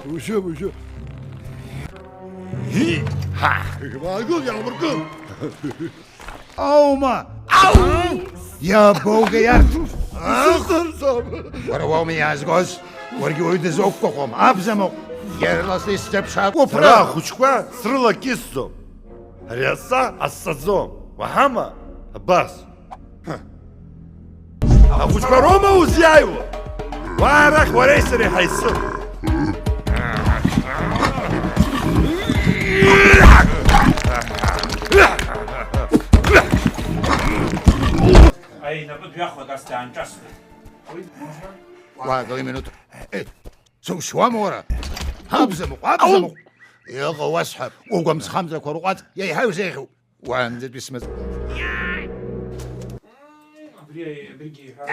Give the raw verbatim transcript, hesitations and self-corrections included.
Ушьы, ушьы. Ҳа! Иаамыркын, иаамыркын! Аума! Ау! Иабоугеи арҭ? Исыздырӡом! Уара уоума иаазгоз? Уаргьы уаҩы дызуқәгәыӷуам, абзамыҟә! Ирласны исзыԥшаап уԥры! Сара ахәыҷқәа срылакьысӡом. Ари адҵа ҟасҵаӡом. Уаҳама? Абас. Ахәыҷқәа роума узиааиуа? Уа арахь уареи сареи ҳаицым. Аи, напы дҩахоит, ас даанҿасуеит. Уаагыл, иминуҭ. Э, сушьуама уара? Абзамыҟә, абзамыҟә! Иҟоу уасҳәап, угәамҵхамҵрақәа рҟәаҵ, еиҳа иузеиӷьуп. Уаанӡатәи смыӡ. Абри, абригьы иҳәа.